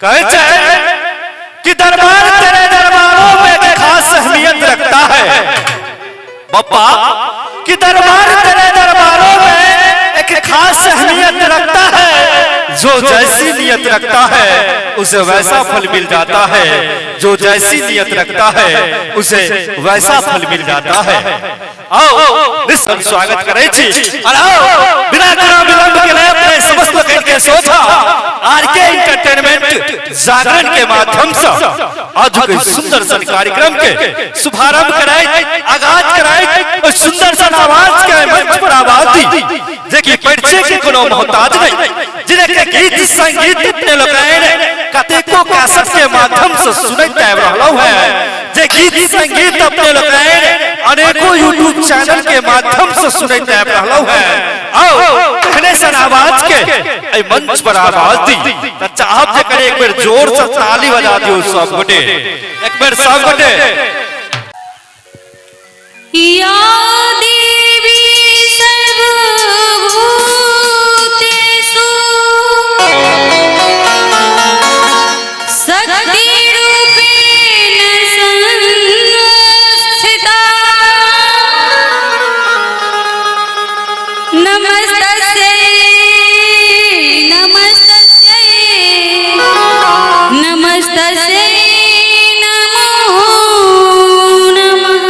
कहै छै कि दरबार तेरे दरबारों में एक खास अहमियत रखता है बप्पा, कि दरबार तेरे दरबारों में एक खास अहमियत रखता है, जो जैसी नियत रखता है उसे वैसा फल मिल जाता है, जो जैसी नियत रखता है उसे वैसा फल मिल जाता है। आओ निश्चय स्वागत करै छी और आओ बिना कोनो विलंब के लिए अपने समस्त लोगन के सोझा आर के एंटरटेनमेंट जागरण के माध्यम से आज के सुंदर सन कार्यक्रम के शुभारंभ कराई, आगाज कराई और सुंदर सन आवाज के मंच पर आवाज दी, जे कि परिचय के कोनो मोहताज नहीं, जिन्हें के गीत संगीत इतने लोगन कतेको कैसेट के माध्यम से सुनैत आबि रहलहुँ है, जे गीत संगीत अपने लोगन अनेकों यूट्यूब चैनल के माध्यम से सुनैत आबि रहलहुँ है। आओ एहने सन आवाज के एहि मंच पर आवाज दी त चाहब जे करे एक बेर जोर से ताली बजा दियौ सब गोटे, एक बेर सब गोटे। या देवी सर्वभूतेषु शक्तिरूपेण संस्थिता, नमस्तस्यै नमस्तस्यै नमस्तस्यै नमो नमः।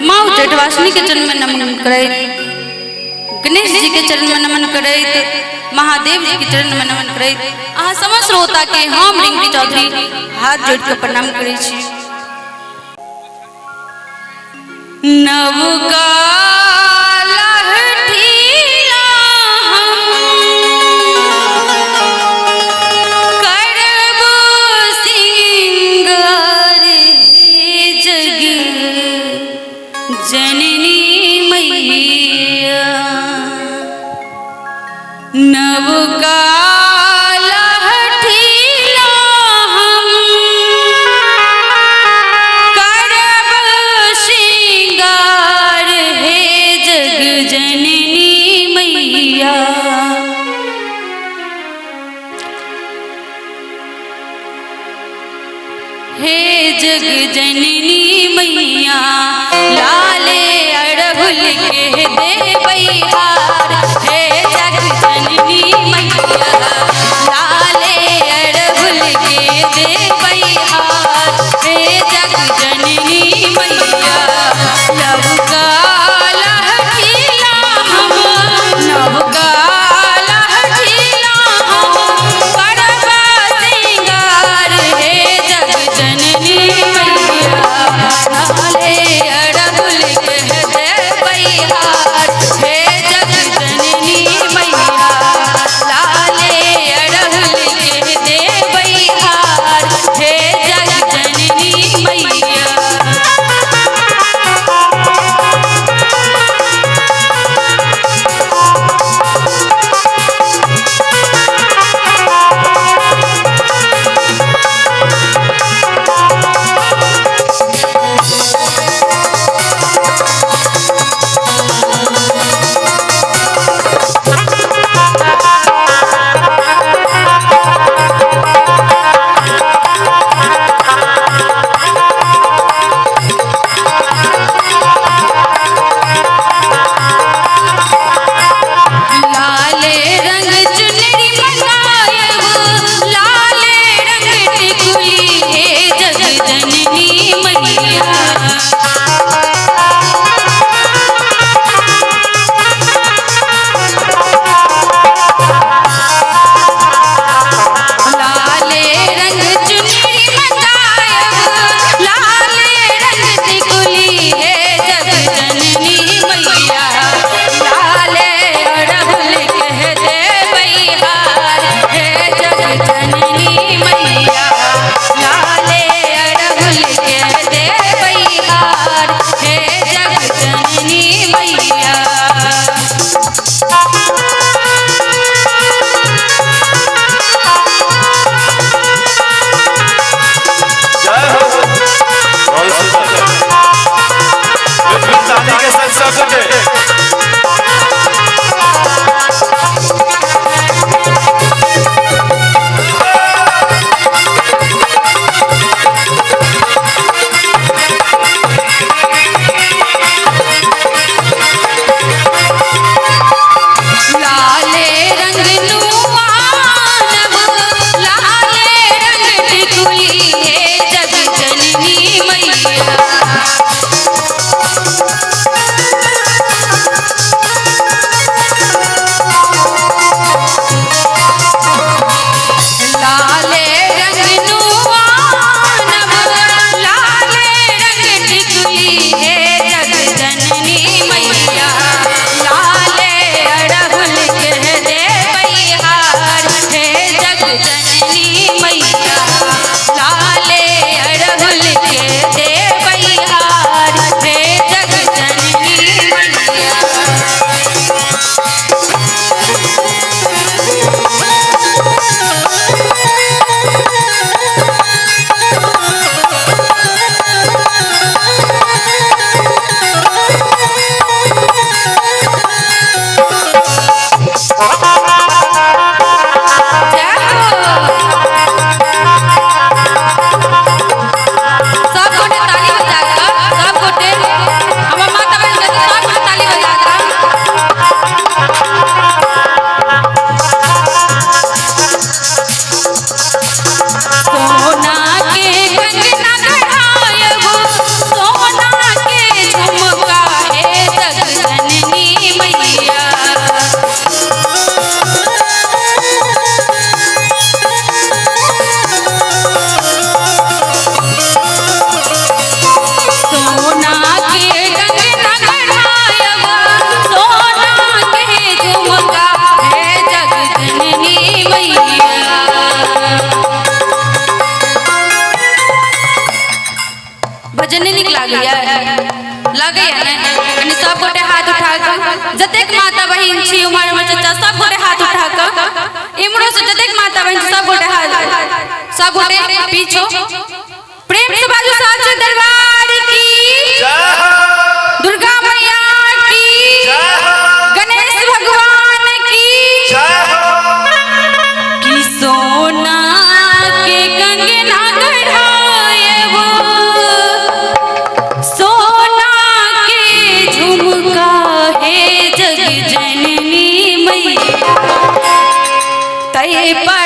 माँ उच्चैठवासिनी के चरण में नमन करैत, गणेश जी के चरण में नमन करैत, महादेव जी के चरण में नमन करैत अहाँ समस्त श्रोता के हम रिंकी चौधरी हाथ जोड़ के प्रणाम करै छी। नवका लहठीला हम करब सिंगार जग जननी मैया, नवका लहठीला हम करब सिंगार हे जग जननी मैया। हे जग जननी मैया, लाले अड़हुल के देबै हार, हे जग जननी मैया, लाले अड़हुल के देबै हार, हे जग जननी मैया। नवका लहठीला हम, नवका लहठीला हम करब सिंगार, हे जग जननी मैया, लाले अड़हुल के देबै हार, हे जग जतेक माता बहिन छी उम्हर हमर चाचा सब गोटे हाथ उठा कऽ, इम्हरो से जतेक माता बहिन छी सब गोटे हाथ, सब गोटे पीछो प्रेम से बाजू साचे दरबार की, दुर्गा मैया की, गणेश भगवान की। कि सोना के कंगना गढ़ाएबो, सोना के झुमका हे जग जननी मैया, तय पर